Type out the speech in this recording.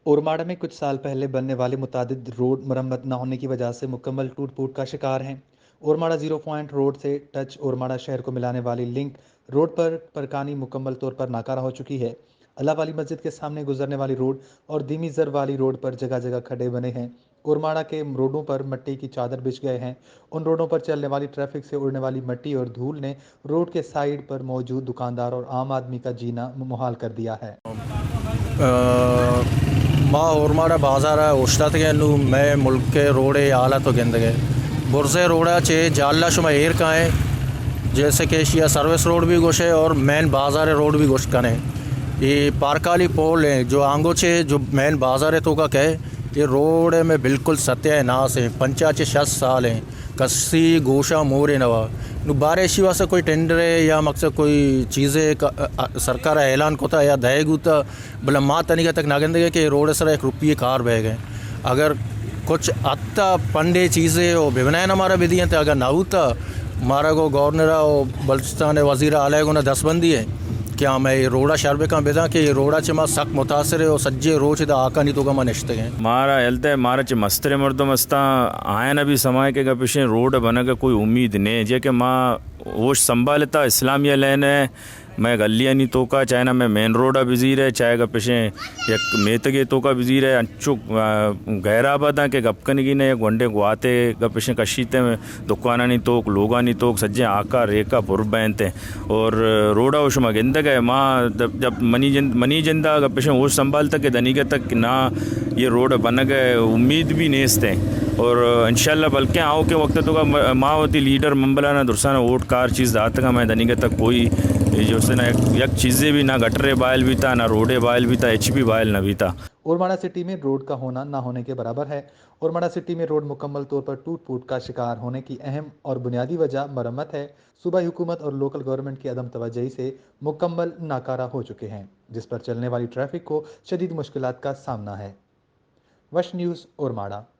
اورماڑہ میں کچھ سال پہلے بننے والے متعدد روڈ مرمت نہ ہونے کی وجہ سے مکمل ٹوٹ پھوٹ کا شکار ہیں۔ اورماڑہ زیرو پوائنٹ روڈ سے ٹچ اورماڑہ شہر کو ملانے والی لنک روڈ پر پرکانی مکمل طور پر ناکارہ ہو چکی ہے۔ اللہ والی مسجد کے سامنے گزرنے والی روڈ اور دیمی زر والی روڈ پر جگہ جگہ کھڈے بنے ہیں۔ اورماڑہ کے روڈوں پر مٹی کی چادر بچھ گئے ہیں۔ ان روڈوں پر چلنے والی ٹریفک سے اڑنے والی مٹی اور دھول نے روڈ کے سائیڈ پر موجود دکاندار اور عام آدمی کا جینا محال کر دیا ہے۔ ما اورماڑہ بازار ءَ اوشتاتگیں، نوں مئے ملک ءِ روڈ ءِ حالت ءَ گندگ ءَ۔ برزے روڈ ءَ چہ جالا شما ایر کائیں، جیسے کہ ایشی ءَ سروس روڈ بھی گوشے اور مین بازار روڈ بھی گوشت کنے۔ یہ پارکالی پول ہیں جو آنگو چہ جو مین بازار توکا کئے، یہ روڈ میں بالکل ستیہ ناس ہیں، پنچاس چہ شست سال ہیں۔ کسی گوشا مورے نوا۔ نو بارے اشی واسطہ کوئی ٹینڈر ہے یا مقصد کوئی چیز ہے کہ، ا، ا، سرکار اعلان کوتا یا دئے گوتا، بلے ما تنیگا تک نہ گندگے کہ روڈ سر ایک روپیے کار بہ گئے۔ اگر کچھ اتا پنڈے چیزے او ببنائے نا مارا بدی انت، اگر نہ ہوتا مارا گو گورنر او بلوچستان وزیر اعلی گو نا دست بندی ہے کہ ہمیں روڈا شر بکن بداں کہ روڈا چہ ما سک متاثر ہے او سجے روچ دا آکانی توکا ما نشتگیں۔ مارا ہیلت ہے، مارا چہ مستریں مردم استاں، آیاں بھی سمائے کہ گپشیں روڈ بنگ ءِ کوئی امید نے، جے کہ ما ہوش سنبھالتا اسلامیہ لین ہے، مئے گلیانی توکا، چاہے نا مئے مین روڈ ءَ بزیر ہے، چاہے گپشیں یک میتگے توکا بزیر ہے، انچو، آ، غیر آباداں کہ گپ کنگی نے، گونڈے گواتے گپشیں کشیتے دکانانی توک، لوگانی توک، سجیں آکا ریکا پر بینت۔ اور روڈ ءَ شما گندگ ءَ، ما جب، جب منی جند، منی جند ءَ گپشیں ہوش سنبھالتا کہ دنیگہ تک نہ یہ روڈ بنگ ءِ امید بھی نیست ہے۔ اور انشاءاللہ بلکہ آؤ کہ وقت توکا ما وتی لیڈر ممبلانا درسانا ووٹ کار چیز داتگا، میں دنیگہ تک کوئی جو سے نہ یک، یک چیزے بھی نہ گٹرے بائل بیتا، نہ روڈے بائل بیتا، ہچ بھی بائل نہ بیتا۔ اورماڑہ سٹی میں روڈ کا ہونا نہ ہونے کے برابر ہے۔ اورماڑہ سٹی میں روڈ مکمل طور پر ٹوٹ پھوٹ کا شکار ہونے کی اہم اور بنیادی وجہ مرمت ہے۔ صوبائی حکومت اور لوکل گورنمنٹ کی عدم توجہی سے مکمل ناکارہ ہو چکے ہیں، جس پر چلنے والی ٹریفک کو شدید مشکلات کا سامنا ہے۔ وش نیوز اورماڑہ۔